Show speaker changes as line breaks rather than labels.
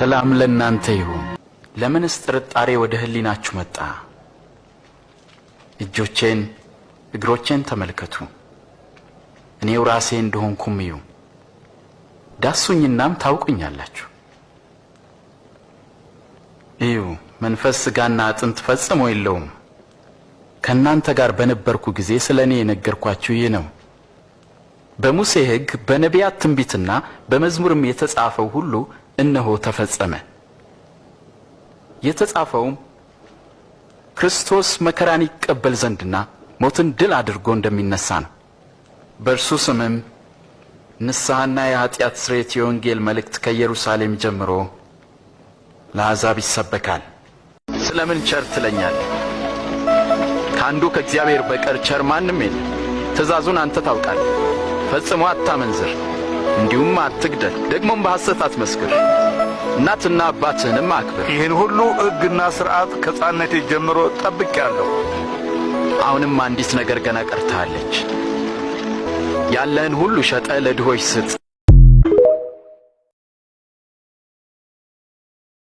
ሰላም ለእናንተ ይሁን። ለምንስ ጥርጣሬ ወደ ሕሊናችሁ መጣ? እጆቼን እግሮቼን ተመልከቱ፣ እኔው ራሴ እንደሆንኩም እዩ። ዳሱኝናም ታውቁኛላችሁ። እዩ፣ መንፈስ ሥጋና አጥንት ፈጽሞ የለውም። ከእናንተ ጋር በነበርኩ ጊዜ ስለ እኔ የነገርኳችሁ ይህ ነው። በሙሴ ሕግ በነቢያት ትንቢትና በመዝሙርም የተጻፈው ሁሉ እነሆ ተፈጸመ። የተጻፈውም ክርስቶስ መከራን ይቀበል ዘንድና ሞትን ድል አድርጎ እንደሚነሣ ነው። በእርሱ ስምም ንስሐና የኀጢአት ስርየት የወንጌል መልእክት ከኢየሩሳሌም ጀምሮ ለአሕዛብ ይሰበካል። ስለምን ቸር ትለኛለህ? ከአንዱ ከእግዚአብሔር በቀር ቸር ማንም የለም። ትእዛዙን አንተ ታውቃለህ። ፈጽሞ አታመንዝር፣ እንዲሁም አትግደል፣ ደግሞም በሐሰት አትመስክር፣ እናትና አባትህንም አክብር።
ይህን ሁሉ ሕግና ሥርዓት ከሕፃንነቴ ጀምሮ ጠብቄአለሁ።
አሁንም አንዲት ነገር ገና ቀርታለች። ያለህን ሁሉ ሸጠህ ለድሆች ስጥ፣